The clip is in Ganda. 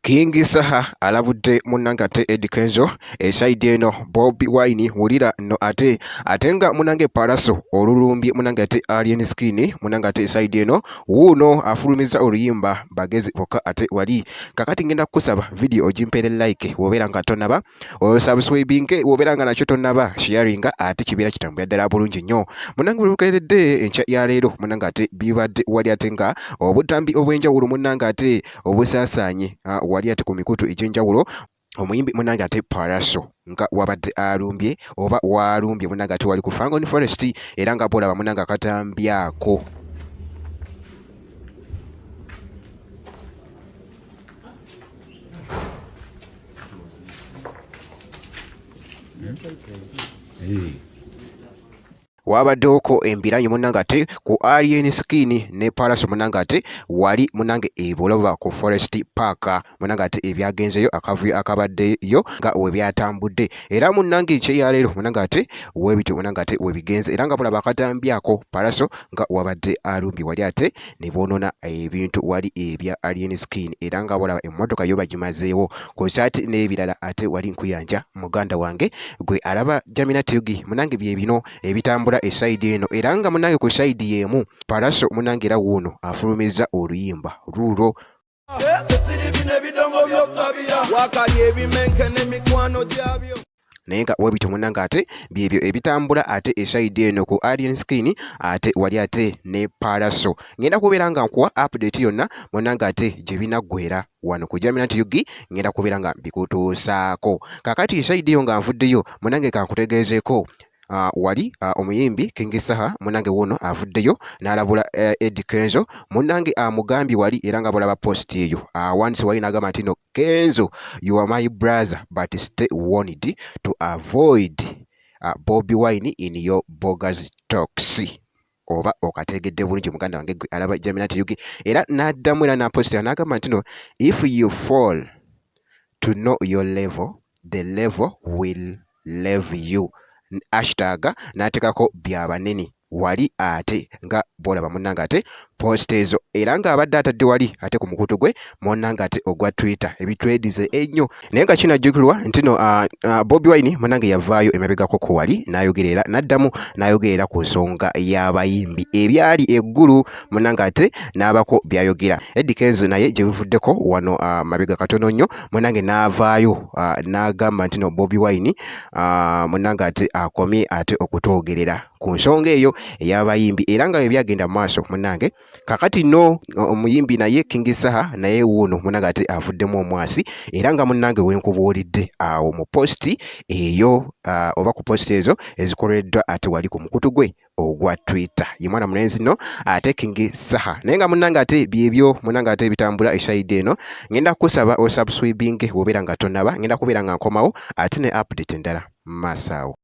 King Saha alabudde munnange ate Eddy Kenzo esayidi eno Bobi Wine wulira no ate ate nga munnange Pallaso olulumbye munnange ate Alien Skin munnange ate esayidi eno wuuno afulumizza oluyimba bagezi bokka ate wali kakati ngenda kukusaba vidiyo ogimpeere like wobeera nga tonaba osubscribinge wobeera nga nakyo tonaba sharinga ate kibeera kitambulira ddala bulungi nnyo munnange buli lukeeredde enkya ya leero munnange ate bibadde wali ate nga obutambi obw'enjawulo munnange ate obusaasaanye wali ate ku mikutu egy'enjawulo omuyimbi munange ate Pallaso nga wabadde alumbye oba walumbye munange ate wali ku Fangon Forest era nga bolaba munange akatambyako. Hey. Wabaddewoko embiranyi munnange ate ku Alien Skin ne Pallaso munnange ate wali munnange e Buloba ku Forest Park munnange ate ebyagenzeeyo akavuyo akabaddeyo nga we byatambudde era munnange enkya ya leero munnange ate weebityo munnange ate we bigenze era nga bulaba akatambi ako Pallaso nga wabadde alumbye wali ate ne boonoona ebintu wali ebya Alien Skin era nga bolaba emmotoka yo bagimazeewo kw'ossa ate n'ebirala ate wali nkuyanja muganda wange gwe alaba Jamina Tugi munange bye bino ebitambula esayidi eno era nga munange ku sayidi y'emu Pallaso munange era wuuno afulumizza oluyimba luulwo. Naye nga webityo munnange ate byebyo ebitambula ate esayidi eno ku Alien Skin ate wali ate ne Pallaso. Ngenda kubeera nga nkuwa update yonna munnange ate gye binaggweera wano ku Jamina TUG ngenda kubeera nga mbikutuusaako. Kaakati esayidi eyo nga nvuddeyo munnange kankutegeezeeko wali omuyimbi King Saha munnange wuuno avuddeyo n'alabula Eddy Kenzo munnange amugambye wali era nga bw'olaba post eyo awandiise wali n'agamba nti no Kenzo you are my brother but stay warned to avoid Bobi Wine in your bogus talks. Oba okategedde bulungi muganda wange gwe alaba Jamina TUG era n'addamu era n'apostinga n'agamba nti no if you fall to know your level the level will leave you hashtag n'ateekako bya banene wali ate nga bw'olaba munnange ate post ezo era ng'abadde atadde wali ate ku mukutu gwe munnange ate ogwa Twitter ebitwedize ennyo naye nga kinajjukirwa nti no Bobi Wine munnange yavaayo emabegako ku wali n'ayogera era n'addamu n'ayogera ku nsonga y'abayimbi ebyali eggulu munnange ate n'abako by'ayogera. Eddy Kenzo naye gye buvuddeko wano mabega katono nnyo munnange n'avaayo n'agamba nti no Bobi Wine munnange ate akomye ate okutwogerera ku nsonga eyo ey'abayimbi era nga bwe byagenda mu maaso munnange. Kaakati nno omuyimbi naye King Saha naye wuuno munnange ate avuddemu omwasi era nga munnange we nkubuulidde awo mu post eyo oba ku post ezo ezikoleddwa ate wali ku mukutu gwe ogwa Twitter. Ye mwana mulenzi nno ate King Saha naye nga munnange ate byebyo munnange ate ebitambula esayidi eno ngenda kukusaba osubscribinge bw'obeera nga tonnaba ngenda kubeera nga nkomawo ate ne update endala mu maaso awo.